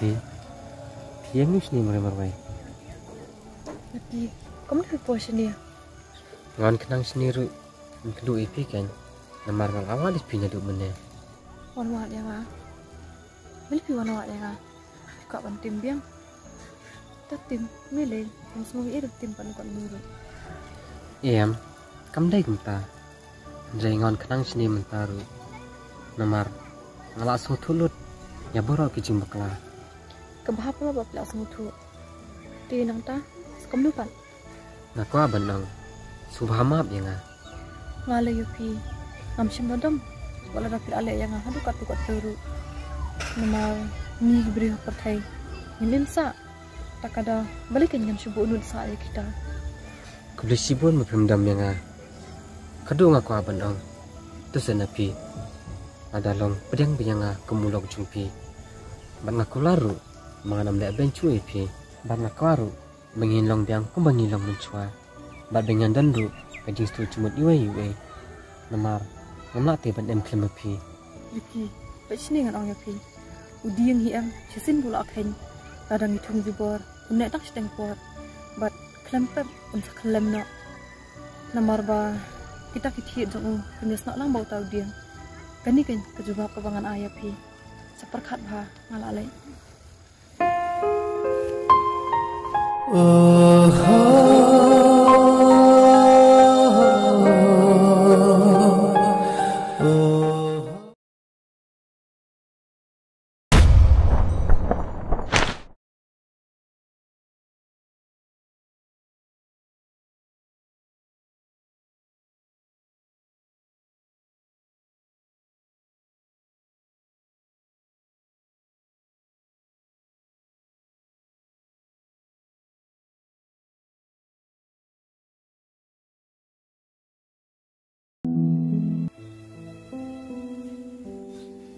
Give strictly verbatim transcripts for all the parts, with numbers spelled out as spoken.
Phi ïeng shane marwei marwei. Ati, kumno phi poi shane? Ngan khnang shane ruh, ngan kynduh ïa phi kein. Namar nga la wad ïa phi naduh mynne. Wan wad ïa nga? Balei phi wan wad ïa nga? Phi kwah ban tim biang? Ta tim, me lei, ym sngew ïa i ruh tim pat kwah ïa me ruh. Em, kam dei kumta. Hynrei ngan khnang shane mynta ruh. Namar nga la sngewthuh lut ïa baroh ki jingbakla. Kaba hap ba phi la sngewthuh. Te nangta, sa kumno pat? Nga kwah ban ong, sngewbha map ïa nga. Nga lei ïa phi, ngam shym la dom wat lada phi la leh ïa nga haduh katto katto ruh. Namar ngi ki briew ha pyrthei ngim im sah. Ta ka daw balei kein ngan shu buh nud sah ïa kita. Khublei shibun ba phim dom ïa nga. Ka dei nga kwah ban ong, to sa na phi, lada long pdiang biang ïa nga kum u lok jong phi. Bad nga kular ruh ba ngan ym leh beiñ shuh ïa phi. Bad nga kwah ruh ba ngin long biang kumba ngi long mynshuwa. Bad ba ngin don ruh ka jingsngewthuh jingmut iwei ïa iwei. Namar ngam lah te ban im khlem ma phi. Vicky, peit shane ngan ong ïa phi. U dieng hi em, shisien ba u la kheiñ, lada ngi thung jubor un neh tang shiteng por. Bad khlem pep un sa khyllem noh. Namar ba kita ki thied jong u kin ïasnoh lang bad uta u dieng. Kane kein ka jubab kaba ngan ai ïa phi. Sa pyrkhat bha, nga la leit.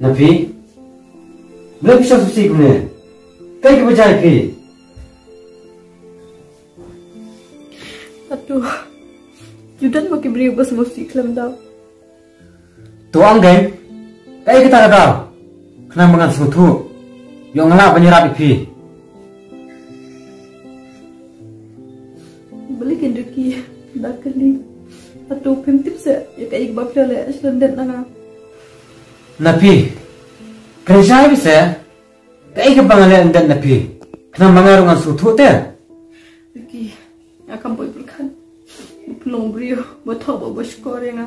Na phi? Balei phi sngewsih kumne? Kaei kaba jia ïa phi? Atu, ju don ma ki briew ba sngewsih khlem daw. To ong kein, kaei kata ka daw? Khnang ba ngan sngewthuh. Ïoh nga lah ban ïarap ïa phi. Balei kein Ricky, da kylli. Hato phim tip seh ïa kaei kaba phi la leh sha lyndet na nga? Na phi, kren shai bha seh. Kaei kaba nga leh lyndet na phi? Khnang ba nga ruh ngan sngewthuh te. Ricky, nga kham poi pyrkhat ba phi long briew ba thoh bad ba shukor ïa nga.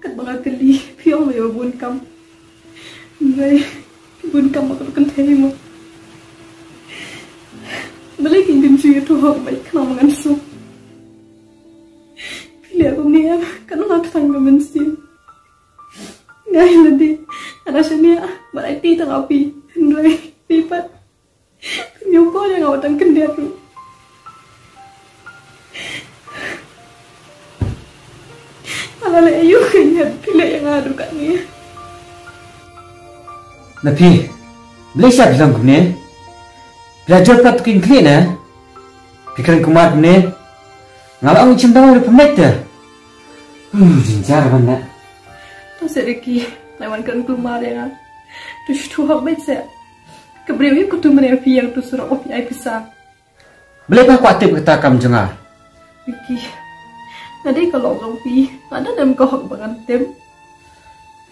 Katba nga kylli phi ong ba ïa bun kam. Hynrei bun kam ba ka dei kynthei mo. Balei kein phim shu ïathuh hok beit khnang ba ngan suk? Phi leh kumne ïa nga, katno nga kthang ka mynsiem. Nga ïa lade nga da shaniah bad aiti tang ha phi. Hynrei phi pat phim ïoh call ïa nga wat tang khyndiat ruh. Nga la leh aïu kein haba phi leh ïa nga haduh katne? Na phi, balei sha phi long kumne? Phi la jot pat tu kin khlieh ne? Phi kren kumar kumne? Nga la ong i chim dawai ruh phim leit te. Huh, jynjar ban leh. To seh Ricky, lai wan kren kumar ïa nga. To shu thuh hok beit seh. Ka briew hi katu mynne phi ïeng tu surok ba phi ai pisa. Balei pha kwah tip kata kam jong nga? Ricky, nga dei ka lok jong phi, nga don em ka hok ba ngan tip?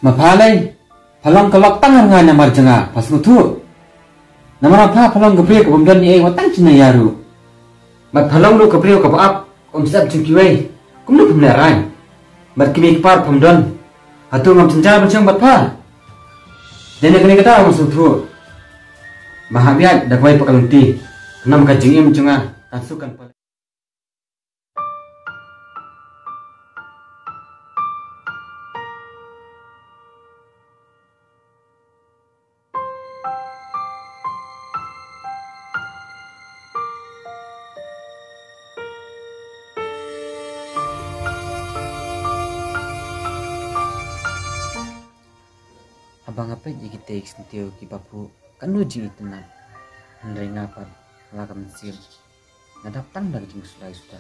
Ma pha lei, pha long ka lok tang ha nga namar jong nga, pha sngewthuh. Namar pha, pha long ka briew ka bym don ei ei wat tang jingïaroh. Bad pha long ruh ka briew kaba ap, um sep jong kiwei. Kumno phim lehrain? Bad kmie kpa ruh phim don. Hato ngam jynjar ban shong bad pha? Dei na kane ka daw nga sngewthuh ba hap ïaid da kawei pat ka lynti, khnang ba ka jingim jong nga kan suk kan palat. Haba nga peit ïa kitei ki syntiew kiba phuh, katno jingitynnad. Hynrei nga pat, la ka mynsiem, nga dap tang da ka jingsulai suda.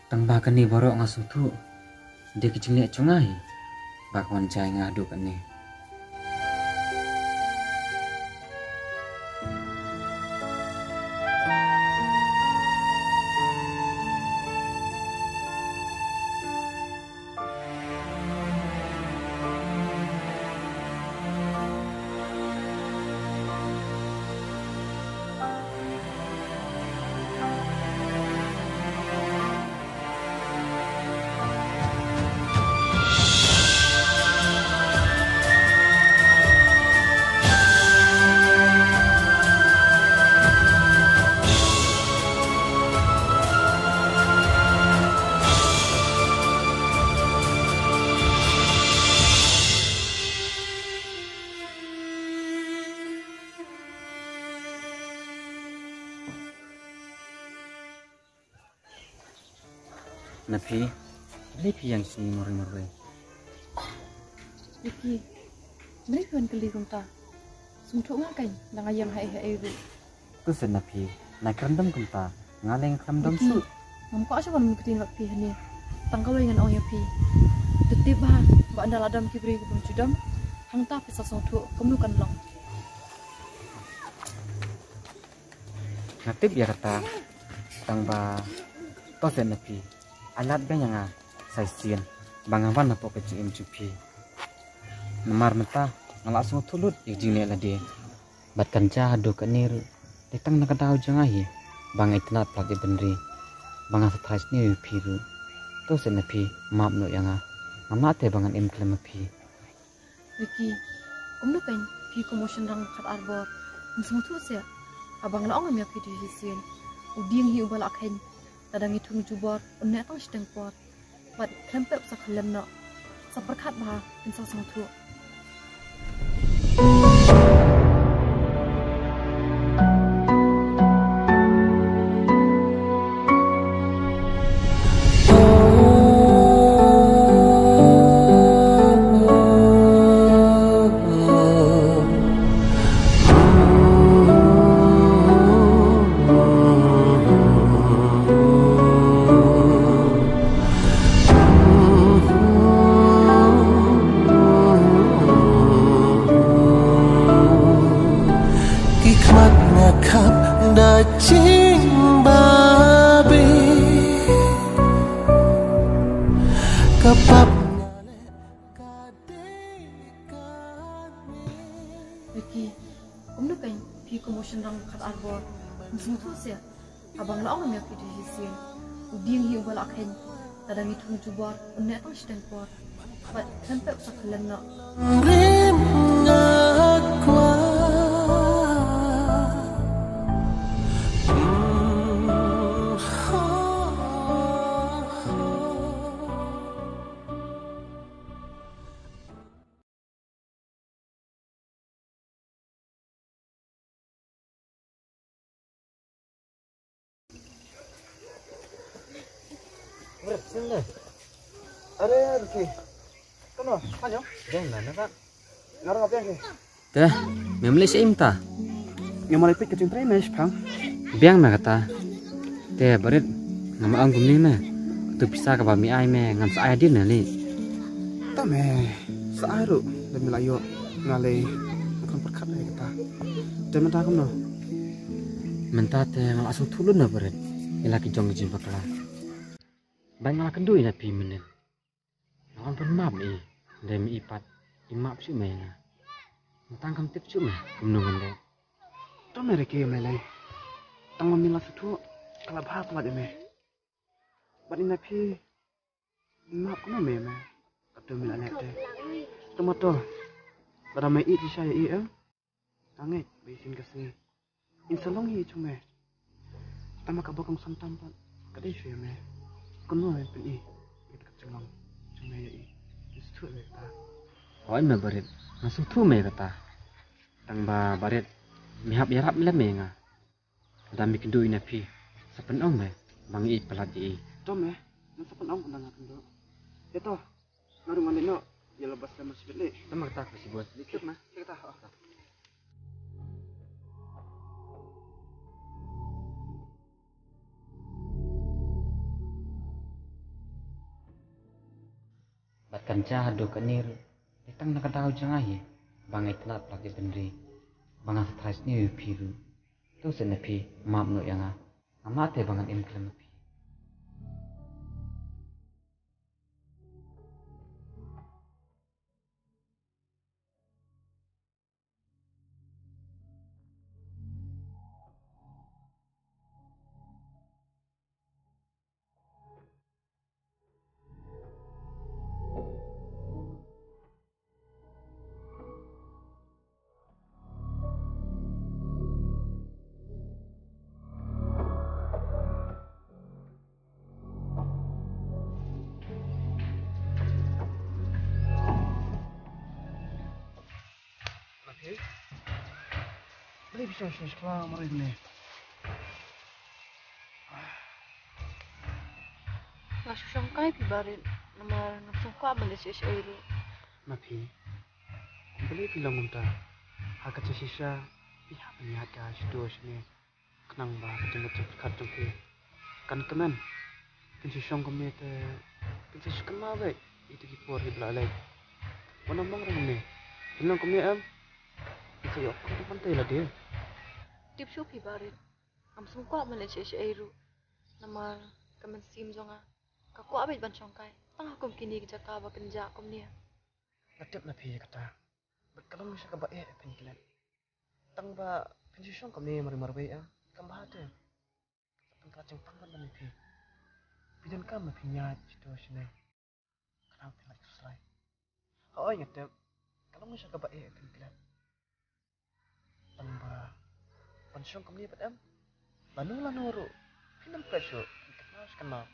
Tang ba kane baroh nga sngewthuh, dei ka jingleh jong nga hi ba ka wan jia ïa nga haduh kane. Na phi, balei phi ïeng shane marwei marwei? Vicky, balei phi wan kylli kumta? Sngewthuh nga kein, lada nga ïeng haei haei ruh. To shen na phi, nai kren dom kumta, nga leh nga khlem dom shuh. Ngam kwah shuh ban ktien bad phi hangne. Tang kawei ngan ong ïa phi. To tip bha, ba ynda la dom ki briew ki bym ju dom, hangta phi sa sngewthuh kumno kan long. Nga tip ïa kata, tang ba to shen na phi. Ai lad beiñ ïa nga sa shisien ba nga wan hapoh ka jingim jong phi. Namar mynta nga la sngewthuh lut ïa ka jingleh lade. Bad kan jia haduh katne ruh, dei tang na ka daw jong nga hi ba nga itynnad palat ïa i bynriew, ba nga sa tharai sniew ïa phi ruh. To shen na phi, map noh ïa nga. Ngam lah te ba ngan im khlem ïa phi. Vicky, kumno kein phi kum u shynrang khatar bor? Ym sngewthuh seh haba nga la ong ïa phi te shisien. U dieng hi uba la kheiñ, lada ngi thung jubor un neh tang shiteng por. Bad khlem pep sa khyllem noh. Sa pyrkhat bha, phin sa sngewthuh. Ki khmat nga khap da jingbabe. Ka pap nga leh ka dei kane. Vicky, kumno kein phi kum u shynrang khatar bor? Ym sngewthuh seh haba nga la ong ïa phi te shisien. U dieng hi uba la kheiñ, lada ngi thung jubor un neh tang shiteng por. Bad khlem pep sa khyllem noh. Rim nga kwah. Are, Ruki. Kono, hanyo? Deng na, na ka. Ngarang apa ke? Te, mem leh sha im ta. Nga ma leh peit ka jingtrei me shipang. Biang me kata. Te barit, nga ma ong kumne me. Katu pisa kaba me ai me ngan sa ai hadien ne lei. Ta me, sa ai ruh lada me la ïoh. Nga lei, nga khlem pyrkhat lei kata. Te mynta kumno? Mynta te nga la sngewthuh lut na barit ïa la ki jong ki jingbakla. Ba nga la kynduh ïa phi mynnin. Nga wan pynmap ïa i, hynrei me i pat, i map shuh me ïa nga. Tang kam tip shuh me kumno ngan leh. To me Riki, me lei. Tang ba me la sngewthuh, ka la bha palat ïa me. Bad ïa phi, i map kumno me ïa me. Kato me la leh te. To ma to. Lada me ïeit shisha ïa i, eh. Nga ngeit ba shisien ka sngi in sa long hi jong me. Tang ba kaba kongsan tam pat ka dei shuh ïa me. Kumno me pyni ïa ka jinglong jong me ïa i. Nga sngewthuh me kata. Hooid me barit, nga sngewthuh me kata. Tang ba barit, me hap ïarap lem me ïa nga. Lada me kynduh ïa phi, sa pynong me ba nga ïeit palat ïa i. To me, ngan sa pynong ynda nga kynduh. Ïa to. Nga ruh ngan leit noh ïa la bas lem shibit lei. Tang ba kata ka shibit. Leit kit ma. Leit kata. Bad kan jia haduh katne ruh, dei tang na ka daw jong nga hi ba nga itynnad palat ïa i bynriew, ba nga sa tharai sniew ïa phi ruh. To shen na phi, map noh ïa nga. Ngam lah te ba ngan im khlem ïa phi. Balei phi shong shong shkla marwei ne? Nga shu shong Kai phi barit, namar ngam sngewkwah ban leh shisha ei ruh. Ma phi, balei phi long kumta? Ha kata shisha phi hap ban ïaid ka shito shane. Khnang ba ka jingmut jingpyrkhat jong phi kan kmen. Phin shu shong kumne te phin sa shu kynmaw beit ïa kita ki por kiba la leit. Wat nym ong ruh kumne. Phin long kumne em? Phin sa ïoh kumne ban tei lade. Tip shuh phi barit. Ngam sngewkwah ban leh shisha ei ruh. Namar ka mynsiem jong nga ka kwah beit ban shong kai tang ha kum kine ki jaka ba kynjah kumne. Nga tip na phi ïa kata. Bad ka long shisha kaba eh phin klet. Tang ba phin shu shong kumne mar marwei em? Kam bha te. Phin klet jingpang ban ban ïa phi. Phi donkam ba phin ïaid shito shane. Khnang phin lait khuslai. Hooid nga tip. Ka long shisha kaba eh phin klet. Tang ba ban shong kumne pat em? Lano lano ruh phin ym klet shuh, phin kynmaw shi kynmaw.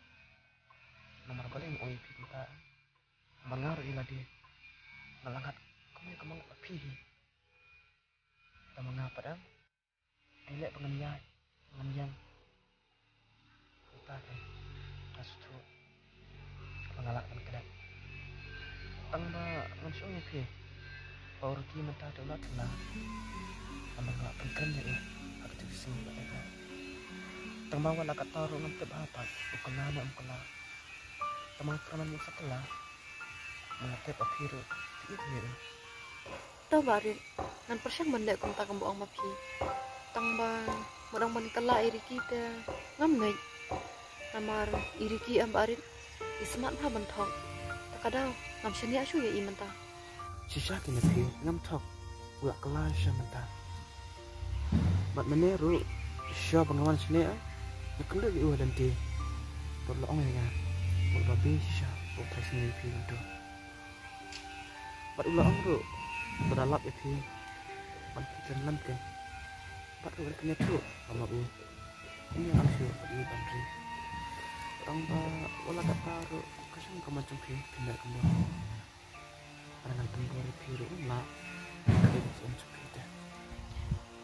Namar balei nga ong ïa phi kumta em? Namar nga ruh ïa lade nga la ngat kumne kumno la phi hi. Tang ma nga pat em, dei leh ba ngan ïaid, ba ngan ïeng. Mynta te nga sngewthuh ba nga lah ban klet. Tang ba ngan shu ong ïa phi ba u Ricky mynta te u la kylla. Namar nga lah ban kren ïa u ha kata ka sngi ba eh. Tang ba wat la katta ruh ngam tip bha pat u kylla ne um kylla. Tang ba nga kren ban ïa u sa kylla. Nga tip ba phi ruh phi ïeit ïa u. To barit, ngan pyrshang ban leh kumta kumba ong ma phi. Tang ba mut ong ban kylla ïa i Ricky te ngam ngeit. Namar i Ricky em barit, i smat bha ban thok. Ta ka daw ngam shaniah shuh ïa i mynta. Shisha kine phi, ngam thok. U la kylla shisha mynta. Bad mynne ruh shisha ba nga wan shane, nga kynduh ïa u ha lynti. Bad u la ong ïa nga ba u la bi shisha ba u phai sngewbha ïa phi mynta. Bad u la ong ruh ba da lap ïa phi ban pyntrei lem keiñ. Bad ruh ka kynja ruh ba ma u, ïa nga shu bad ïa ban ri. Tang ba wat la katta ruh ka shong ka mon jong phi, phin leh kumno? Ba ngan pynbor ïa phi ruh um lah. Ka dei ka jingim jong phi te.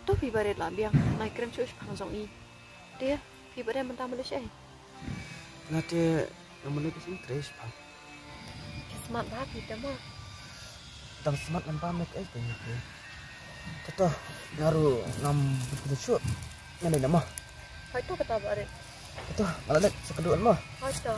To phi barit, lah biang, nai kren shuh shaphang jong i. Te phi barit mynta mut leit shaei? Nga te nga mut leit ka jingtrei shaphang. Ka smat bha phi te mo. Tang smat ngan bam leit kaei te nga phi. Te to nga ruh ngam bun shuh. Ngan leit na mo. Hooid to kata barit. Te to nga la leit sa ka dukan mo. Hooid to.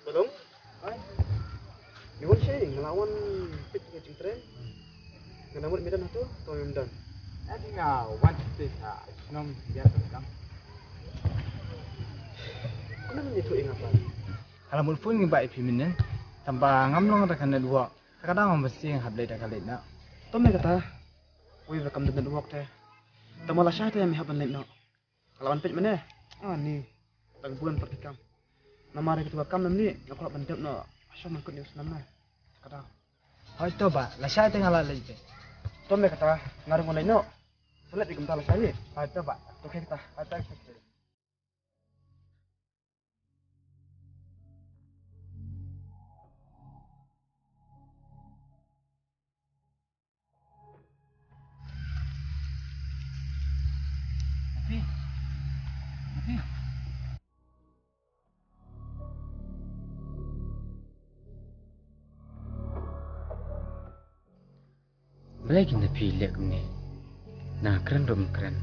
Badong? Ai. Ngi wan shaei, nga la wan peit ka jingtrei. Nga nang mut me don hato, to mem don. Adi nga wan peit ha shnong ïa ka dang. Kumno men ïathuh ïa nga pat? Hala mut phone ngi ba ïa phi mynnin. Tang ba ngam long da ka network. Ka dang ngam bsing hap leit da ka leit na. To me kata. Wei ba kam da network te. Tang ba lashai te me hap ban leit noh. Ka la wan peit mynne. Ani. Tang bun pat ki kam. Namar ïa katu ka kam namni nga kwah ban dep noh. Ashong man kut ne u snam na. Ka dang. Hooid to bah, lashai te nga la leit te. To me kata, nga ruh ngan leit noh. Sa leit kumta lashai. Hooid to bah. To kata. Hooid to. Napi? Napi? Lei ki na phi leh kumne. Na kren rum kren.